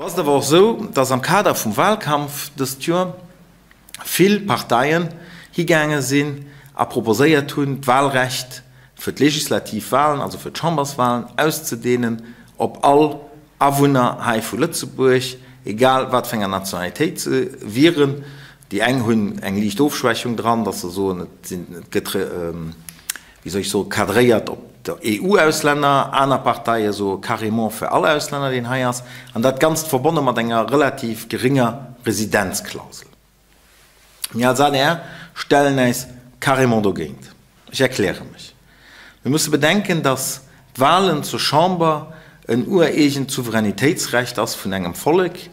Lo ass et awer och esou, dass am Kader vum Wahlkampf dëst Joer vill Parteien higaange sinn a proposéiert hunn, d'Wahlrecht fir d'legislativ Wahlen, also fir d'Chamberswahlen, auszedehnen op all Awunner hei vu Lëtzebuerg, egal wat fir enger Nationalitéit se wieren. Déi eng hunn eng liicht Ofschwächung dran, dass se soen, et sinn, et gëtt, wéi soll ech soen, cadréiert op d'EU-Auslänner. Aner Parteie soe carrément fir all Auslänner, deen hei ass. An dat Ganzt verbonne mat enger relativ geringer Residenzklausel. Mir als adr stellen äis carrément dogéint. Ech erkläre mech. Mir musse bedenken, datt d'Wahlen zur Chamber en ureegent Souveränitéitsrecht ass vun engem Vollek,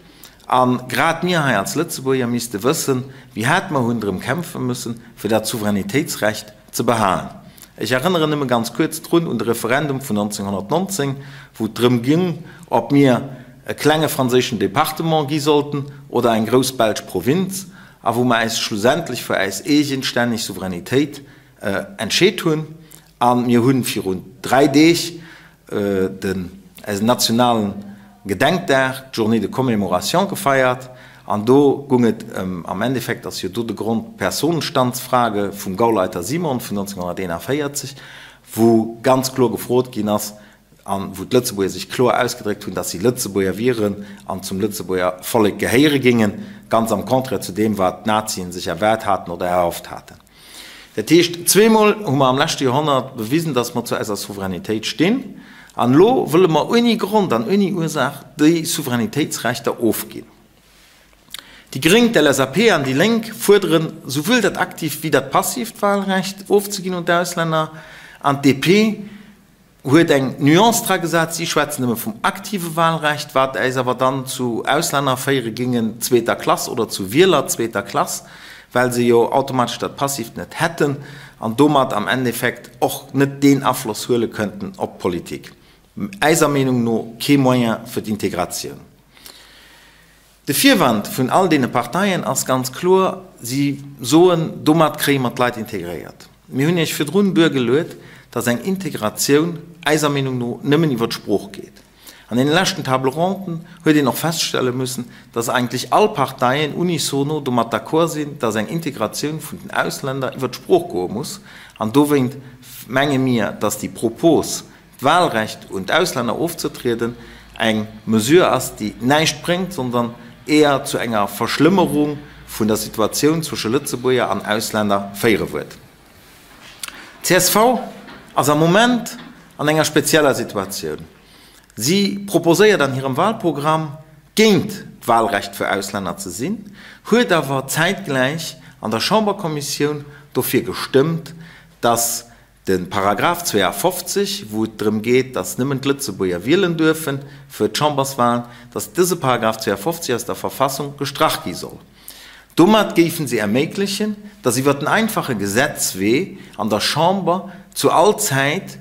a grad mir hei als Lëtzebuerger misste wëssen, wéi haart mer hunn drëm kämpfe müssen, fir dat Souveränitéitsrecht ze behalen. Ech erënneren nëmme ganz kuerz drun un de Referendum vun 1919, wou et drëm ging, ob mir e klenge franséischen Département gi sollten oder eng grouss belsch Provinz, a wou mer äis schlussendlech fir äis eegenstänneg Souveränitéit entscheet hunn. A mir hu virun dräi Deeg den eisen nationalen Gedenkdag, d'Journée de commémoration gefeiert an do gung et ëm, am Endeffekt ass jo do de Grond d'Personenstandsfrage vum Gauleiter Simon vun 1941, wou ganz kloer gefrot ginn ass an wou d'Lëtzebuerger sech kloer ausgedréckt hunn, dass si Lëtzebuerger wieren an zum Lëtzebuerger Vollek gehéiere géingen, ganz am Contraire zu deem wat d'Nazien sech erwaart haten oder erhofft haten. Dat heescht, zweemol hu mer am leschte Joerhonnert bewisen, dass mer zu eiser Souveränitéit stinn, an elo wëlle mer ouni Grond an ouni Ursaach déi Souveränitéitsrechter ofginn. Déi Gréng, d'LSAP an déi Lénk fuerderen, souwuel dat aktiivt wéi dat passiivt Wahlrecht ofzeginn un d'Auslänner, an d'DP huet eng Nuance dra gesat, si schwätzen nëmme vum aktive Wahlrecht, wat äis awer dann zu Auslänner féiere géingen zweeter Klass oder zu Wieler zweeter Klass, well se jo automatesch dat Passivt net hätten an domat am Endeffekt och net deen Afloss huele kënnten op d'Politik. Äiser Meenung no kee Moyen fir d'Integratioun. De Virwand vun all deene Parteien ass ganz kloer, si soen, domat kréie mer d'Leit integréiert. Mir hunn Iech virdrun duergeluet, dass eng Integratioun eiser Meenung no nëmmen iwwer d'Sprooch geet. An deene leschten Table ronden huet een och feststelle müssen, dass eigentlech all Parteien unisono domat d'accord sinn, dass eng Integratioun vun den Ausländer iwwer d'Sprooch goe muss. An dowéint menge mir, dass déi Propos, d'Wahlrecht un d'Auslänner ofzetrieden, eng Mesure ass, déi näischt bréngt, sondern eher zu enger Verschlëmmerung vun der Situatioun zwësche Lëtzebuerger an Ausländer féiere wuert. Csv ass am Moment an enger spezieller Situatioun. Si proposéiert an hirem Wahlprogramm, géint d'Wahlrecht fir Auslänner ze sinn, huet awer zäitgläich an der Chamberkommissioun dofir gestëmmt, dass De Paragraph 52, wou et drëm geet, datt nëmmen d'Lëtzebuerger wielen duerfe fir d'Chamberswahlen, datt dëse Paragraph 52 aus der Verfassung gestrach gi soll. Domat géifen se erméiglechen, datt iwwer en einfache Gesetzwee an der Chamber zu all Zäit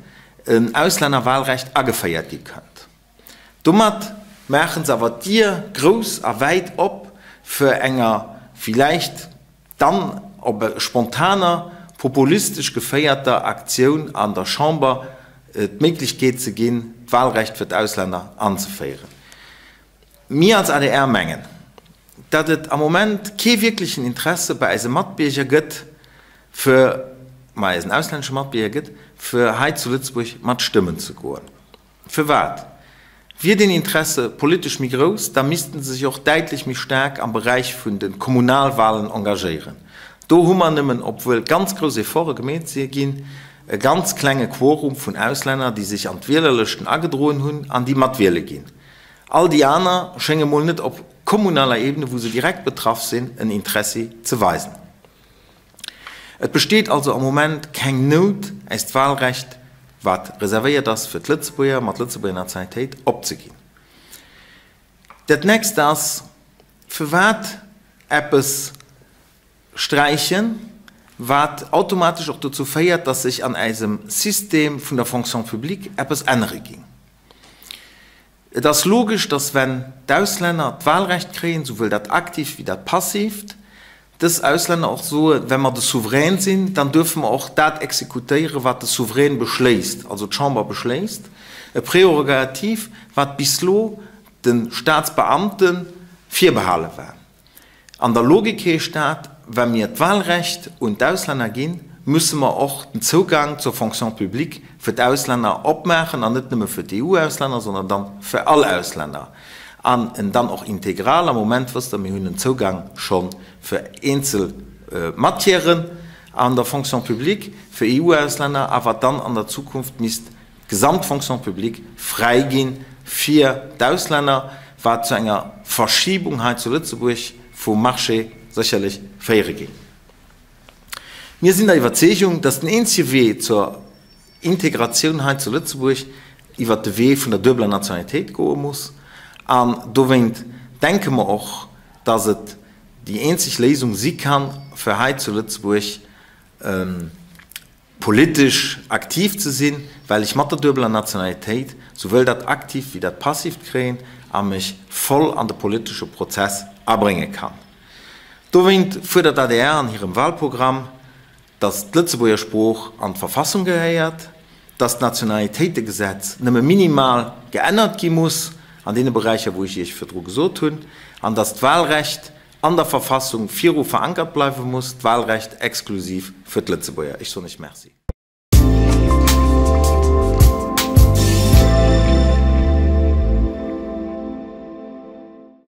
en Auslännerwahlrecht ageféiert gi kënnt. Domat maache se awer d'Dier grouss a wäit op fir enger villäicht dann op e spontaner, populistesch geféierter Aktioun an der Chamber d'Méiglechkeet ze ginn, d'Wahlrecht fir d'Auslänner anzeféieren. Mir als adr mengen, datt et am Moment kee wierklechen Interesse bei eise Matbierger gëtt, fir, bei eisen auslännesche Matbierger gëtt, fir hei zu Lëtzebuerg mat stëmmen ze goen. Firwat? Wier deen Interesse politesch méi grouss, da missten se sech och däitlech méi staark am Beräich vun de Kommunalwahlen engagéieren. Do hu mer nëmmen, obwuel ganz grouss Efforte gemeet si ginn, e ganz klenge Quorum vun Auslänner, déi sech an d'Wielerlëschten agedroen hunn an déi matwiele ginn. All déi aner schénge mol net op kommunaler Ebene, wou se direkt betraff sinn, en Interessi ze weisen. Et besteet also am Moment keng Nout, äist Wahlrecht, wat reservéiert ass fir d'Lëtzebuerger mat Lëtzebuerger Nationalitéit, opzeginn. Dat nächst ass, Firwat eppes sträichen, wat automatesch och dozou féiert, dass sech an äisem System vun der Fonction publique eppes ännere géing? Et ass logesch, dass wenn d'Auslänner d'Wahlrecht kréien, souwuel dat aktivt wéi dat passivt, dës Auslänner och soen, Wenn mer de Souverän sinn, dann duerfe mer och dat exekutéieren, wat de Souverän beschléisst, also d'Chamber beschléisst, e Prerogativ, wat bis lo. de Staatsbeamte virbehale war. An der Logik heescht dat, wa mir d'Wahlrecht un d'Auslänner ginn, musse mer och den Zougang zur Fonction publique fir d'Auslänner opmaachen, an net nëmme fir d'EU-Auslänner, sondern dann fir all Auslänner, an en dann och integral. Am Moment wësst Der, mir hunn en Zougang scho fir eenzel Matièren an der Fonction publique fir EU-Auslänner, awer dann an der Zukunft misst d'gesamt Fonction publique fräi gi fir d'Auslänner, wat zu enger Verschibung hei zu Lëtzebuerg vum Marché sécherlech féiere géing. Mir sinn der Iwwerzeegung, dass den eenzege Wee zur Integratioun hei zu Lëtzebuerg iwwert de Wee vun der duebeler Nationalitéit goe muss. An dowéint denke mer och, dass et déi eenzeg Léisung si kann, fir hei zu Lëtzebuerg politesch aktiv ze sinn, well ech mat der duebeler Nationalitéit souwuel dat aktiivt wéi dat passivt kréien a mech voll an de politesche Prozess abrénge kann. Dowéint fuerdert d'ADR an hirem Wahlprogramm, datt d'Lëtzebuerger Sprooch an d'Verfassung gehéiert, datt d'Nationalitéitegesetz nëmme minimal geännert gi muss an deene Beräicher, wou ech Iech virdru gesot hunn, an datt d'Wahlrecht an der Verfassung viru verankert bleiwe muss, d'Wahlrecht exklusiv fir d'Lëtzebuerger. Ech soen Iech Merci.